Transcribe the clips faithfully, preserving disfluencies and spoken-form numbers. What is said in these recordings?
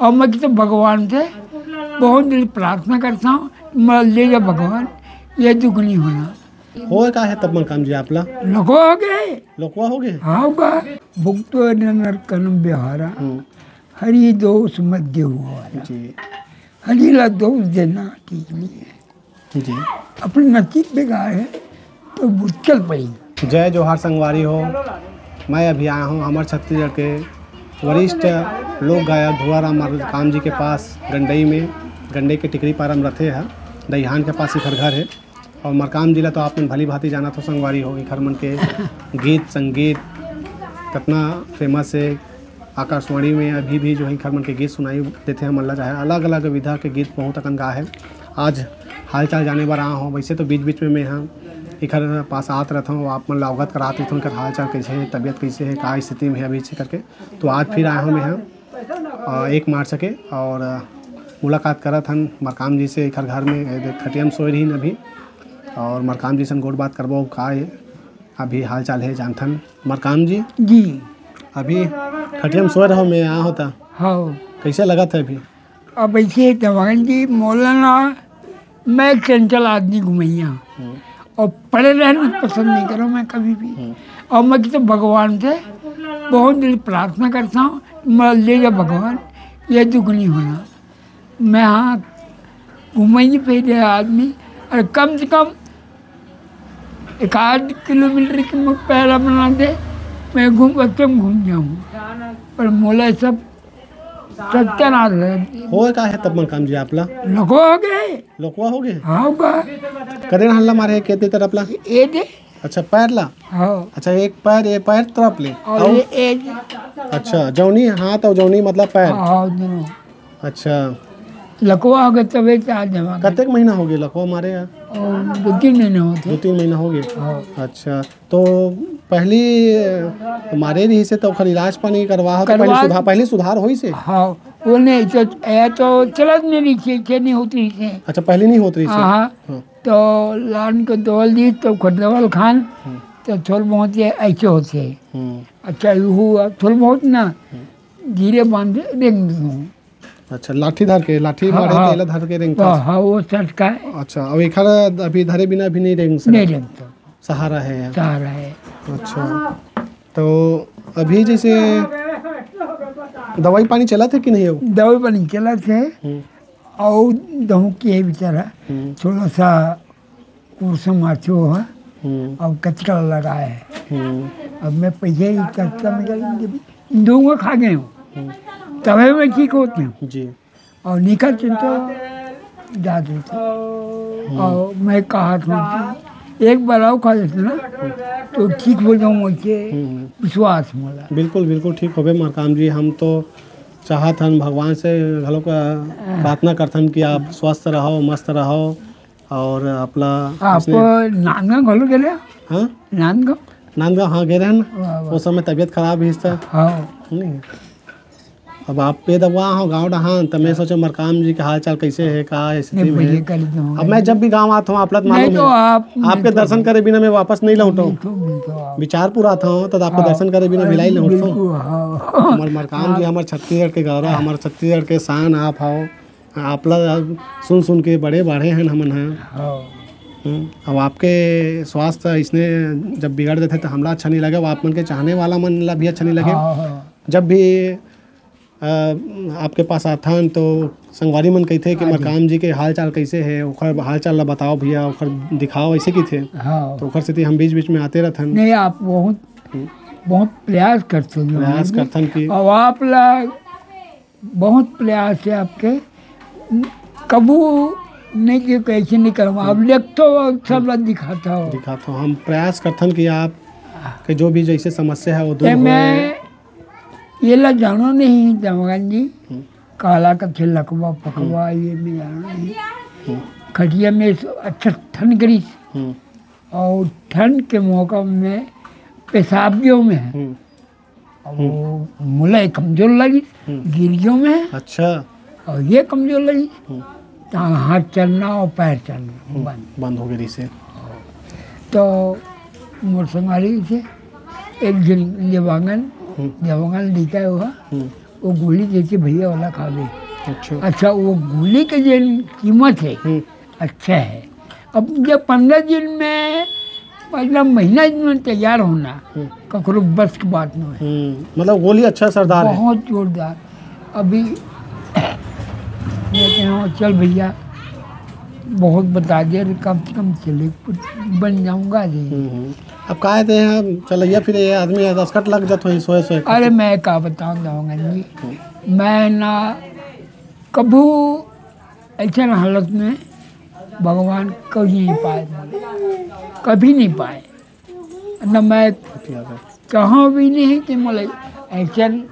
अब मैं तो भगवान से बहुत दिन प्रार्थना करता हूँ, मैं ले जा भगवान, ये दुख नहीं होना। होय का हे तब मरकाम जी आप ला? लकवा हो गए। लकवा हो गए? हाँ बा। भुगतो नर कर्म बिहारा, हम्म। हरि दोष मत देहु वाला। जी। हरि ला दोष देना ठीक नहीं है। जी। अपने नसीब बेकार है तो भुगतल पड़ी। जय जोहार संगवारी हो, मैं अभी आया हूँ हमर छत्तीसगढ़ के वरिष्ठ लोक गायक भुआराम मरकाम जी के पास गंडई में, गंडई के टिकरी पारा में रथे है, दईहान के पास इखर घर है। और मरकाम जी ला तो आप मन भली भांति जानत हो संगवारी हो, इखर मन के गीत संगीत कितना फेमस है। आकाशवाणी में अभी भी जो है इखर मन के गीत सुनाई देथे हमन ला, चाहे अलग-अलग विधा के गीत बहुत अकन गाए हे। आज हालचाल जाने बर आए हों, वैसे तो बीच-बीच में मैं ह इखर पास आत रहत हों, आप मन ला अवगत करात रहत हों, इखर हालचाल कैसे हे, तबीयत कैसे हे, का स्थिति में हे अभी से करके। तो आज फिर आए हों मैं ह, अ, एक मार्च के और, अ, मुलाकात करत हन मरकाम जी से, इखर घर में, ए, देख, खटिया में सोए रहिन अभी, और मरकाम जी से गोठ बात करबो, का ए, अभी हाल चाल हे जानथन। मरकाम जी। जी। अभी खटिया में सोए रहो, मैं यहाँ होता। हाँ। कैसे लगत हे अभी? अब ऐसे हे दीवान जी, मोला ना, मैं एक चंचल आदमी घुमैया हम्म। और पड़े रहना पसंद नहीं करो मैं कभी भी। हम्म। और मैं तो भगवान से बहुत दिन प्रार्थना करता हूँ, मैं ले जा भगवान, ये दुख नहीं होना। मैं हाँ घुमैया फिरे आदमी, और कम से कम एक आध किलोमीटर की मैं पैरा बना दे, मैं घूम, बच्चे में घूम जाऊँ। पर मोला सब सत्यानाश है। होय का हे तब मरकाम जी आप ला? लकवा हो गए। लकवा हो गए? हाँ बा। कदे हल्ला मारे हे, केते तरफ ला? ए दे। अच्छा, पैर ला? हाँ। अच्छा, एक पैर, ये पैर तरफ ले। और और? ये, ये दे। अच्छा, जौनी हाथ और जौनी मतलब पैर। हाँ, हाँ, दोनों। अच्छा। लकवा हो गए तबे तो आ जावा। कतेक महीना हो गए लकवा मारे यार? और दो तीन महीने होते। दो तीन महीना हो गए? हाँ। अच्छा, तो पहली, अ, मारे रहिसे तो ओखर इलाज पानी करवा हो, तो पहली करवा सुधार, पहली सुधार होइसे? हाँ, वो नहीं तो, ये तो चलत नहीं रहिसे, के नहीं होत रहिसे। अच्छा, पहली नहीं होत रहिसे? हाँ, हाँ। हाँ। तो लान के दवल दी, तो ओखर दवल खान, हम्म। तो थोड़ बहुत ये ऐसे होते। हम्म। अच्छा, यू हुआ, थोड़ बहुत ना, हम्म। धीरे बांधे, रेंग दूँ। अच्छा, लाठी धर के, लाठी हाँ, मारे हाँ। तेला धर के रेंगथस। हाँ, हाँ, वो सटका है। अच्छा, अब एखर अभी धरे बिना भी नहीं रेंग सकत? नहीं रेंगता। सहारा है यहाँ। सहारा है। अच्छा, तो अभी जैसे दवाई पानी चलत हे कि नहीं अब? दवाई पानी चलत हे। हम्म। और दहू के है बेचारा, हम्म। थोड़ा सा कुर्सम आथो ह, हम्म। अब कचरा लगाए हे। हम्म। अब मैं पैसा ही कचरा में डाल दूंगा, खा गए हूँ। हम्म। तबे मैं ठीक होती हूँ। जी। और निकल तो जा देते। हम्म। और मैं कहा था कि एक बार और खा लेते ना, तो ठीक हो जाऊँ वैसे हम्म। विश्वास मोला। बिल्कुल, बिल्कुल ठीक होबे मरकाम जी। हम तो चाहत हन भगवान से घलो का हाँ। प्रार्थना करथन कि आप स्वस्थ रहो, मस्त रहो। और अपना आप इसने नांदगांव घलो गेले? हाँ? नांदगांव? नांदगांव, हाँ, गए रहे ना। वाह, वाह। उस समय तबीयत खराब ही था। हाँ। नहीं। अब आप पे दबा हो गाँव डहान, तो मैं सोचा मरकाम जी के हाल चाल कैसे है, का स्थिति नहीं, में है। भैया, कर दो। अब मैं जब भी गाँव आता हूँ, आप लत नहीं मालूम तो है। आप, आपके नहीं तो दर्शन करे बिना मैं वापस नहीं लौटता हूँ। नहीं तो, नहीं तो आप। विचार पूरा था, तो आपके हाँ। दर्शन करे बिना अरे, मिला ही लौटता हूँ। बिल्कुल, हाँ। हमारे मरकाम जी, आप हमारे छत्तीसगढ़ के गौरव, हाँ। हमारे छत्तीसगढ़ के शान आप हो। आपला सुन सुन के बड़े बाढ़े हैं हमन ह। हाँ। हम्म, अब आपके स्वास्थ्य इसने जब बिगड़ देथे तो हमला अच्छा नहीं लगे, अब आप मन के चाहने वाला मन ला भी अच्छा नहीं लगे। हाँ, हाँ। जब भी, अ, आपके पास आथन तो संगवारी मन कहिथे कि हाँ जी। मरकाम जी के हाल चाल कैसे है, ओखर हाल चाल ला बताओ भैया, ओखर दिखाओ, ऐसे कहिथे। हाँ। तो ओखर सेती हम बीच बीच में आते रहथन। नहीं, आप बहुत, हम्म। बहुत प्रयास करते हो प्रयास जी। करथन कि अब आप ला बहुत प्रयास है आपके, कभू नहीं कि कैसे नहीं करवा, आप लिखते हो और सब ला दिखाता हो। दिखाता हूँ, हम प्रयास करथन कि आप के जो भी जैसे समस्या है वो दूर ते होए। मैं ये ला जानो नहीं दीवान जी, हम्म। काला कथे लकवा पकवा, हम्म। ये मैं जानो नहीं। हम्म। खटिया में अच्छा ठंड करी हम्म। और ठंड के मौका में पेशाब जो में है, हम्म। अब वो मोला एक कमजोर लगी, हम्म। गिर गयो मैं। अच्छा। और ये कमजोर लगी, हम्म। तो हाथ चलना और पैर चलना हम्म, बंद। बंद हो गई से। तो मोर संगारी से एक दिन देवांगन, हम्म। देवांगन लिखा हुआ, हम्म। वो गोली देथे भैया, ओला खाबे। अच्छा। अच्छा, वो गोली के जेन कीमत हे, हम्म। अच्छा हे। अब जब पंद्रह दिन में, मतलब महीना दिन में तैयार होना, हम्म। ककरो बस के बात नोहे। हम्म, मतलब गोली अच्छा असरदार हे। बहुत जोरदार। अभी मैं कह रहा हूँ, "चल भैया, बहुत बता दिया रे, कम से कम चले, कुछ बन जाऊंगा रे।" हम्म, हम्म। अब का हे, चलइया फिरइया आदमी हे, दसकट लग जात होही सोए सोए। अरे, मैं का बताऊं दवंगन जी, मैं ना कभू अइसन हालत में भगवान कभी नहीं पाए, कभी नहीं पाए। न मैं चाहूँ भी नहीं कि मतलब अइसन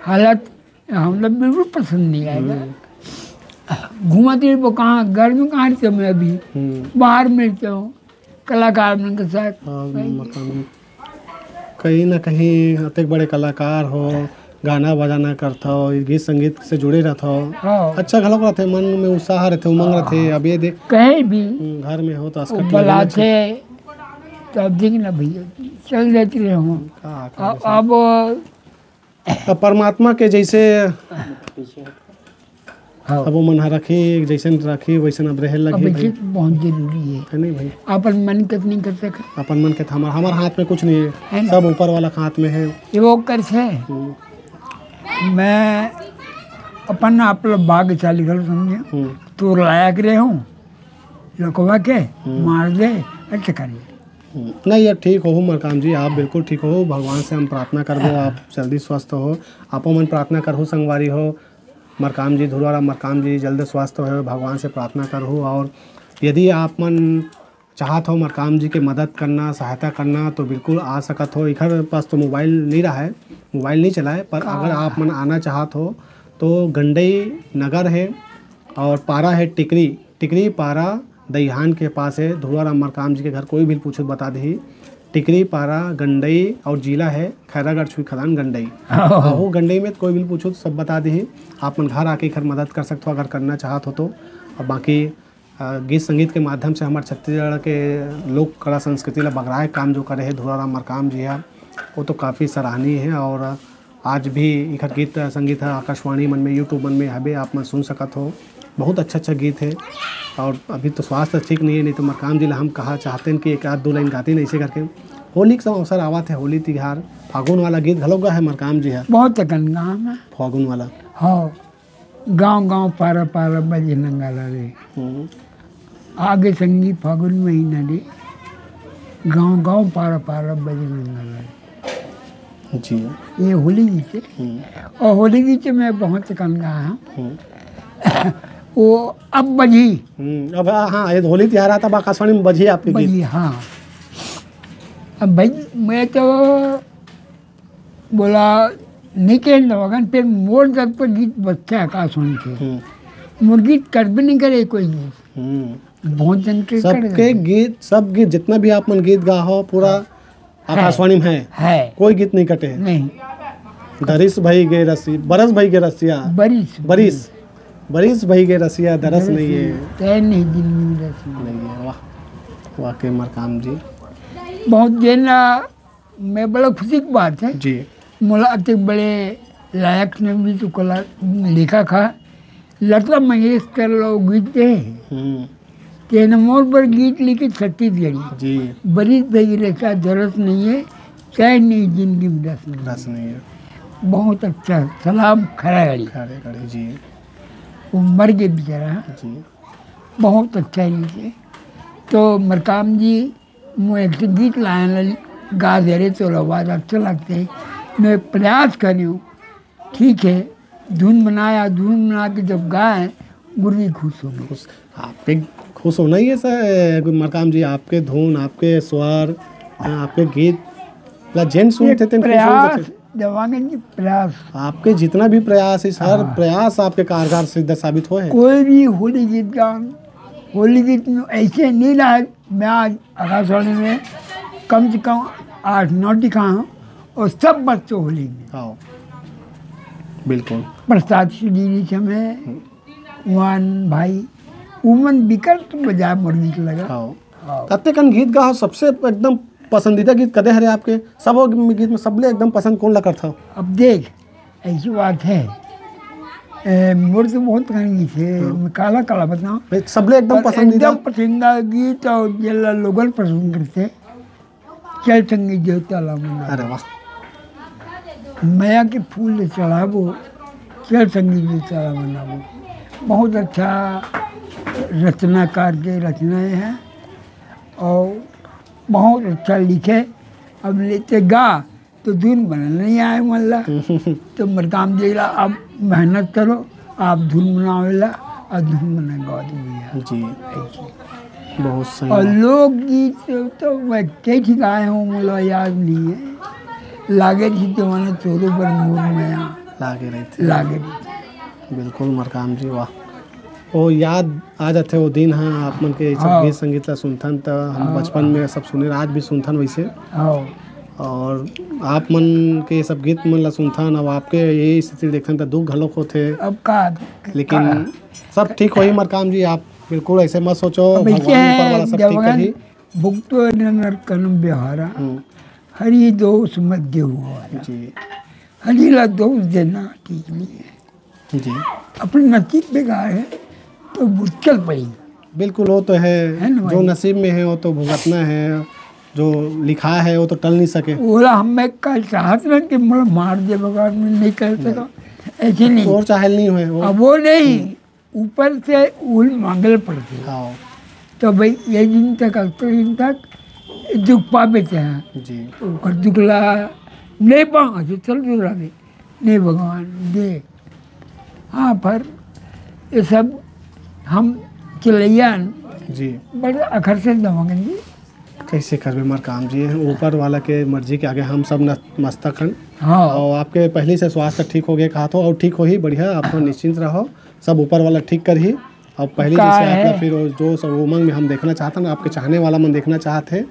हालत हमला बिल्कुल पसंद नहीं आएगा। हम्म। घूमत रहिबो कहाँ, घर में कहाँ रहता हूँ मैं अभी, हम्म। बाहर में रहता हूँ, कलाकार मन के साथ। हाँ, भाई। मतलब, कहीं ना कहीं अतेक बड़े कलाकार हो, गाना बजाना करथव, गीत संगीत से जुड़े रहथव। हाँ। अच्छा घलोक रहथे, मन में उत्साह रहथे, उमंग हाँ। रहथे। अब ये देख, कहीं भी हम्म, घर में हो तो वो असकट लगे बुलाथे, रहथे। तो अब देख ना भैया, चल देते रहे हूँ। का, का अब, कैसे? अब अब परमात्मा के जैसे हाँ। अब वो मन ह रखी, जैसन रखी, वैसन अब रहे अब लगही भाई। ये बहुत जरूरी है। है नहीं भाई? अपन मन के तो नहीं कर सके। अपन मन के तो हमार, हमार हाथ में कुछ नहीं है, है ना? सब ऊपर वाला के हाथ में है। ये वो कर से हम्म। मैं अपन आप लोग भाग्यशाली करो समझे, हम्म। तोर लायक रहे हूँ, लकवा के हम्म। मार दे, अच्छा करिए। हम्म, नहीं, ये ठीक हो मरकाम जी, आप बिल्कुल ठीक हो। भगवान से हम प्रार्थना करबो, आप जल्दी स्वस्थ हो। आपो मन प्रार्थना करहु संगवारी हो, मरकाम जी, धुरवारा मरकाम जी जल्द स्वस्थ हो, भगवान से प्रार्थना करहु। और यदि आप मन चाहत हो मरकाम जी के मदद करना, सहायता करना, तो बिल्कुल आ सकत हो। इखर पास तो मोबाइल नहीं रहा है, मोबाइल नहीं चलाए, पर अगर आप मन आना चाहत हो तो गंडई नगर है और पारा है टिकरी, टिकरी पारा दईहान के पास है। धुरवारा मरकाम जी के घर कोई भी पूछो बता दही। टिकरी पारा गंडई और जिला है खैरागढ़ छुई खदान गंडई। ओह। आहो गंडई में तो कोई भी पूछो तो सब बता दही। आप मन घर आके एखर मदद कर सकते हो अगर करना चाहत हो तो। और बाकी अ, गीत संगीत के माध्यम से हमर छत्तीसगढ़ के लोक कला संस्कृति ला बगराए काम जो करे हे धुराराम मरकाम जी ह, वो तो काफ़ी सराहनीय है। और आज भी इखर गीत संगीत ह आकाशवाणी मन में, YouTube मन में हबे, आप मन सुन सकत हो। बहुत अच्छा अच्छा गीत है। और अभी तो स्वास्थ्य ठीक नहीं है, नहीं तो मरकाम जी ला हम कहा चाहते हैं कि एक आध दो लाइन गाती नहीं ऐसे करके। होली के समय अवसर आवत है, होली तिहार, फागुन वाला गीत घलो गा है मरकाम जी ह। बहुत अकन गाँव में। फागुन वाला। हाँ। गाँव गाँव पारा पारा बजे नंगारा रे। हम्म। आगे संगी फागुन महीना रे। गाँव गाँव पारा पारा बजे नंगारा रे। जी। ये होली गीत है। हम्म। और होली गीत में बहुत कम गाया हूँ। हम्म। वो अब बजी। हम्म, अब हाँ, हाँ, ये होली तिहार आता, अब आकाशवाणी में बजी आपके गीत। बजी, हाँ। अब भाई, मैं तो बोला, "नहीं कहने दो, अगर फिर मोर दर पर गीत बजते आकाशवाणी के।" हम्म। मोर गीत कर भी नहीं करे कोई गीत। हम्म। बहुत जन के कर सबके देते। गीत, सब गीत, जितना भी आप मन गीत गा हो, पूरा हाँ। आकाशवाणी में है। है। कोई गीत नहीं कटे है। नहीं। दरिस भई गे रसी, बरस भई गे रसिया। बरिस। बरिस। बरिस भई गे रसिया, दरस दरस नहीं है। नहीं। तय नहीं जिंदगी में रस नहीं। नहीं है, वाह। वाकई मरकाम जी। बहुत देर ना मैं बड़ा खुशी की बात है। जी। मोला अतेक बड़े लायक ने भी तो कला लेखक हा, लता मंगेशकर लो गीत दे। हम्म। तेने मोर पर गीत लिखे छत्तीसगढ़ी। जी। बरिस भई गे रसिया दरस नहीं है, चाहे नहीं जिंदगी में रस नहीं है। रस नहीं है। बहुत अच्छा, सलाम खरागढ़ी। खरागढ़ी, जी। वो मर गए बेचारा। जी। बहुत अच्छा लिखे। तो मरकाम जी, मैं एक ठो गीत लायन गा दे रहे, तो आवाज अच्छा लगते है। मैं प्रयास करियो, ठीक है, धुन बनाया, धुन बना के जब गाए, गुरु जी खुश हो गए। खुश, आपके खुश होना ही है सर, मरकाम जी, आपके धुन, आपके स्वर, आपके गीत ला जेन सुनते एक तेन खुश हो प्रयास, जाते। जवान जी, प्रयास। आपके जितना भी प्रयास है, हर हाँ। प्रयास आपके कारगर सिद्ध साबित हुए हैं। कोई भी होली गीत गान, होली गीत में ऐसे नहीं रहा। मैं आज आकाशवाणी में कम से कम आठ नौ ठिकाना हूँ और सब बजते होली में। हाँ, बिल्कुल। प्रसाद श्री जी समय, हम्म। वान भाई, उमन विकल्प बजाय मोर गीत लगा। हाँ। हाँ। कते कन गीत गा, सबसे एकदम पसंदीदा गीत कदे हरे आपके? सब गीत में सबले एकदम पसंद कौन ला करथा? अब देख, ऐसी बात है, ए, मोर तो बहुत कन गीत हे, हाँ। मैं काला काला बताऊं। भाई, सबले एकदम पर पसंदीदा? एकदम पसंदीदा गीत अउ जेला लोगन पसंद करथे, चल संगी देवता ला मनाबो। अरे वाह। मया के फूल ले चढ़ाबो, चल संगी देवता ला मनाबो। बहुत अच्छा रचनाकार के रचनाएं हैं अउ बहुत अच्छा लिखे। अब लेते गा तो धुन बना नहीं आए मन ला। तो मरकाम जी ला, अब मेहनत करो, आप धुन बनावे ला, अउ धुन बना गा दो भैया। जी। ऐसे। बहुत सही अउ बात। लोकगीत तो मैं कई ठिक गाए हूँ, मोला याद नहीं है। लागे रही जमाना तोरो बर मोर मया। लागे रहिथे। लागे रहिथे। बिल्कुल मरकाम जी, वाह। वो याद आ जाथे वो दिन, हाँ, आप मन के सब हाँ। गीत संगीत ला सुनथन त हम हाँ। बचपन में सब सुने, आज भी सुनथन वैसे। हाँ। और आप मन के सब गीत मन ला सुनथन, अब आपके ये स्थिति देखथन त दुख घलोक होथे। अब का? लेकिन का? सब ठीक होही मरकाम जी, आप बिल्कुल ऐसे मत सोचो, अब ऐसे भगवान ऊपर वाला सब ठीक जवान करही। भुगतो नर कर्म बिहारा, हम्म। हरि दोष मत देहु वाला। जी। हरि ला दोष देना ठीक नहीं है। जी। अपने नसीब बेकार है, तो मुश्किल पड़ी। बिल्कुल, वो तो है, है ना जो भाई? नसीब में है, वो तो भुगतना है, जो लिखा है, वो तो टल नहीं सके। ओला हम मैं कल चाहत ना कि मोला मार दे भगवान, मैं नहीं कर सका, ऐसे नहीं। और चाहे नहीं होए, वो अब वो नहीं, हम्म। ऊपर से उल मांगल पड़ते। हाँ। तो भाई, ये दिन तक, अतले दिन तक दुख पाबे ते हैं। जी। ओकर दुख ला नहीं पाऊंगा, तो चल दूर रहे। नहीं भगवान, दे। हाँ, पर ये सब हम चलैया जी। बड़े अखर से दवांगे जी। कैसे करबे मरकाम जी, ऊपर वाला के मर्जी के आगे हम सब नतमस्तक हन। हाँ। और आपके पहले से स्वास्थ्य ठीक हो गया कहा तो, और ठीक हो ही बढ़िया, आप तो निश्चिंत रहो, सब ऊपर वाला ठीक कर ही। और पहले का जैसे आप है? फिर वो जो सब उमंग में हम देखना चाहते हैं, आपके चाहने वाला मन देखना चाहते हैं।